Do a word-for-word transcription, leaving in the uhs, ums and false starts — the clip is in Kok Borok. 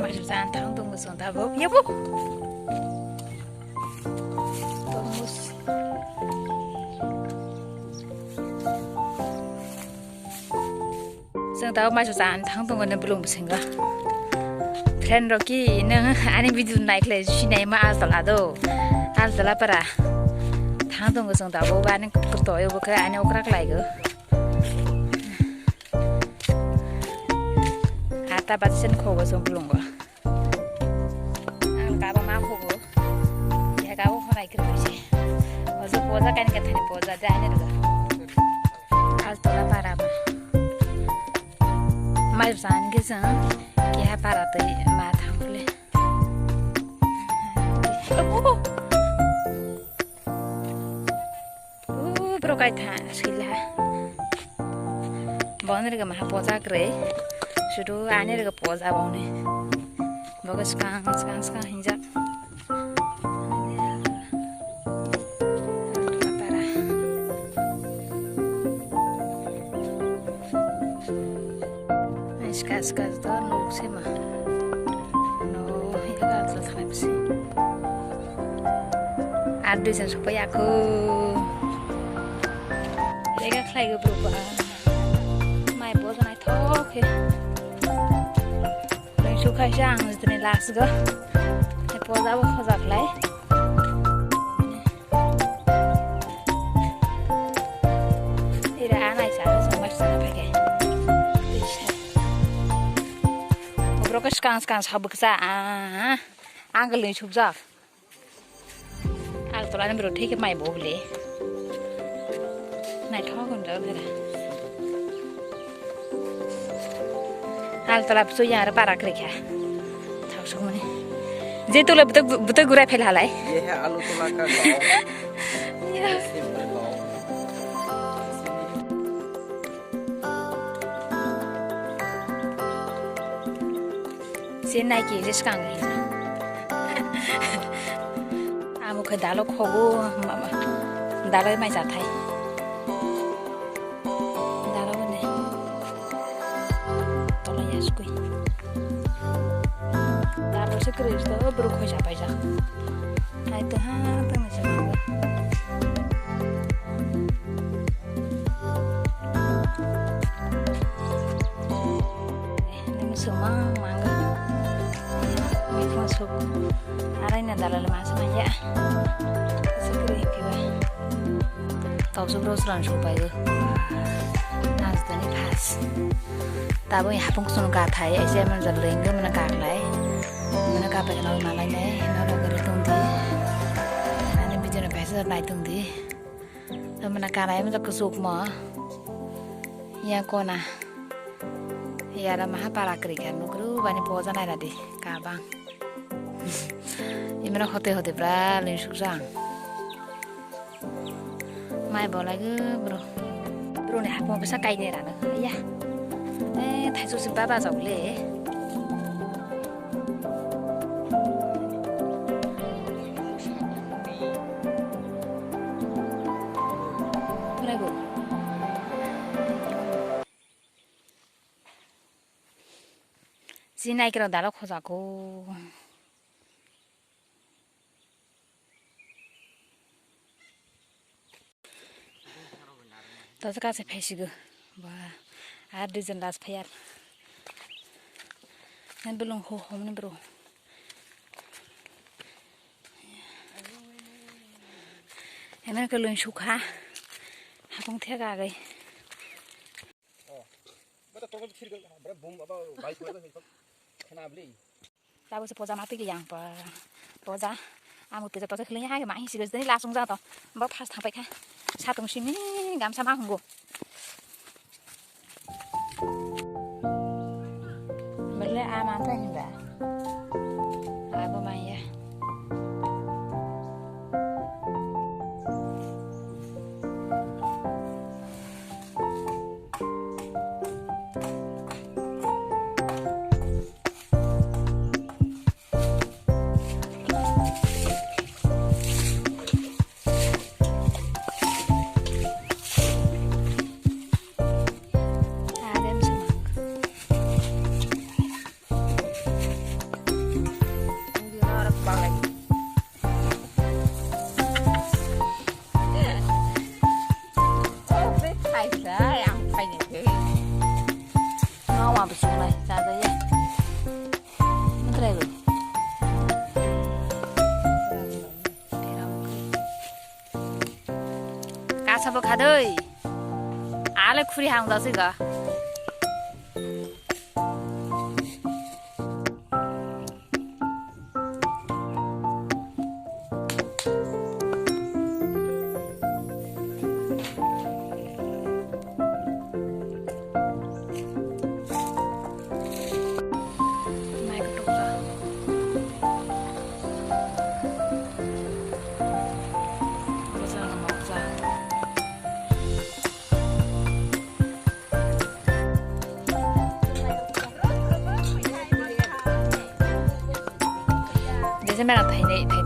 Jan thang tongo chwng tabuk. Yabo. Tormos. Chwng tabuk maisu jan thang tongo ne bulung bisingo. Friend rok ki nang ani video naikhle sinai ma Agartala do. Agartala para. Thang tongo chwng tabuk ani kurto yo bokhe ani okra khlaigo. Ata bachai sen khogo chwng bulungo. Ang kabo ma khogo. Ya kabo khonai kiri se. Ojo poja kain ka thani poja de ani rwgo. Agartala para ma. Mai san ge chwng. Keha para tei ma thang kule. Borok kaitha sila. Boni rega maha poja kwrwi. Sudu ani rega poja boni. Bogo skang skang skang hinjak. Skang skang to nuk sima. No, ini kan selesai besi. Ar dui jon sokpai ya kho. Lega khlai go bro ba. Mai bo janai thok khe. Nai su khai sa ang jitni last go. Te poja bo khoja khlai. Ira anai sa so mai sa phai khe. Bro ko skang skang sa buksa a. Ang lung suk jak. Agartala ni bwrwi thwi khe mai bo bole. Naithok hwn jak nara. Agartala bwswk yang aro para kwrwi kha. Thok sukmani. Je tole bwtwi, bwtwi gurai phel halai. Ye hai Agartala ka gaon. Ya. Simple gaon. Chennai ki je skang ni. Amo khe dalo khogo, mama. Dalo mai jathai. Dalo ne. Tola ya skui. Dalo se kre to bro khoi japai ja. Hai to ha to ni se. Nini sumang mangga. Mikung suk. Arai na dalal mas maya. Sukri kiba. Tau suk ros ran suk bai. Nas dani pas. Tabo ya hapung sun ka thai. Aise man jal lengge mana ka klai. Mana ka pai na malai ne. Na lo gari tung di. Ani bijana paisa nai tung di. Mana kanai mo kusuk mo. Ya kona. Ya ra maha para kri kha nukru bani poja nai radi kabang. Imana hote hote bra lin sukjang. Mai bolai go bro. Bro ni hapung bisa kai ne rana. Ya. Eh, thaisu si baba jok le. Bra go. Chini naikerok dalok khojago. Tasa kasa phaisigo. Ba, ar dui jon last phaiya. Nan belong ho homni bro. Enan ke lung sukha. Hakong thega gai. Oh. Bata toko thir gal, bra bum aba bai ko khana bli. Tabo se poja mati yang pa. Poja. Amu pisa poja khliya ha ma hi sigas dani lasung ja to. Ba phas thapai kha. Satung simi gamsa ma hungo. Bele ama ta hinda. Abo maya. Mama bwswk nai chajaya. Mantrai bo. Kasa bo khadoi. Ale khuri hang dasi ga. Jese mera thainai, thai